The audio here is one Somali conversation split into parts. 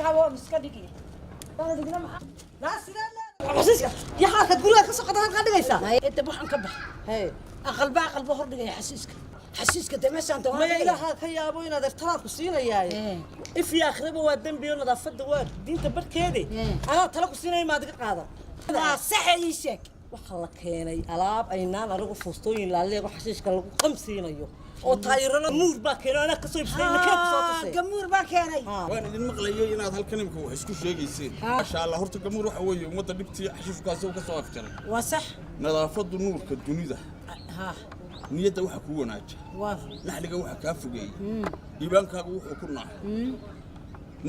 Halkaa waan iska dhigi. Waan dhigna maxaa? Naa sidee leedahay? Xasiiska iyo xaalka guriga ka socda halkaa dhigaysaa. Inta waxaan ka bax. Aqalba aqalba hor dhigaya xasiiska. Xasiiska de meeshaan doona. Maya, ilaaha ka yaabo inaad ertalaan ku siinayaaye. If iyo akhraba waa dembi oo nadaafadda waa diinta barkeedi. Anaa tala ku siinaya, maad iga qaadan. Waa saxe, ii sheeg. Waxaa la keenay alaab aynaan anigu fuustooyin laaleego xashiishka lagu qamsiinayo oo taayirana muur baa keenay, anaa kasoo ibsaday, nakee kusoo tusay. Gamuur baa keenay. Waan idin maqlayay inaad halkan imika wax isku sheegayseen. Maasha Allah, horta Gamuur waxa weeye ummadda dhibtii xashiishkaasi uu ka soo afjaray. Waa sax. Nadaafaddu nuurka dunida, niyadda waxa kuu wanaaja, naxliga waxa kaa fogeeya, iibaankaagu wuxuu ku naaxay,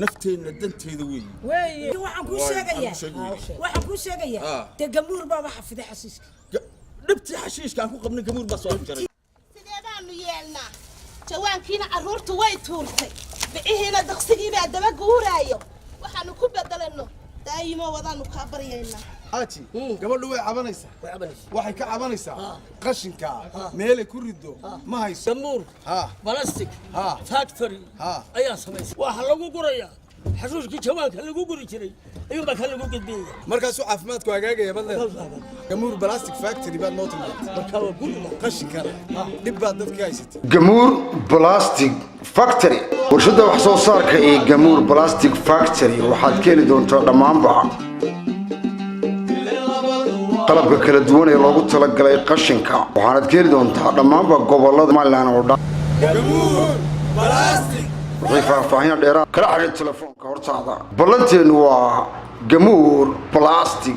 nafteenna danteeda weeye. Weeye. Waxaan kuu Waay, sheegayaa. maxaan kuu sheegaya? Waxaan kuu sheegayaa. Dee gamuur baa waxa fiday xasiiska. Dhibtii xashiishka aan ku qabnay Gamuur baa soo afjaray. Sidee baanu yeelnaa? Jawaankiina carruurtu way tuurtay, bicihiina daqsigiibaa daba guuraayo. Waxaanu ku bedelanno daayimo wadaanu kaa baryaynaa. Xaaji, gabadhu way cabanaysaa. Waxay ka cabanaysaa qashinka meelay ku rido ma hayso. Gamuur Plastic Factory ayaa samaysay. Waxaa lagu gurayaa xashuushkii jawaanka lagu guri jiray ayuunbaa kan lagu gudbinaya. Markaasuu caafimaadku hagaagaya baad leedahay. Gamuur Plastic Factory baad noo tilmaantay. Markaa waa guriga. Qashinkana dhib baad dadka haysatay. Gamuur Plastic Factory, warshadda wax soo saarka ee Gamuur Plastic Factory, waxaad ka heli doontaa dhammaanba qalabka kala duwan ee loogu talagalay qashinka, waxaanaad ka heli doontaa dhammaanba gobolada Somaliland oo dhan. Wixii faahfaahin dheeraad, kala xiriir telefoonka hortaada. Ballanteennu waa Gamuur Plastic.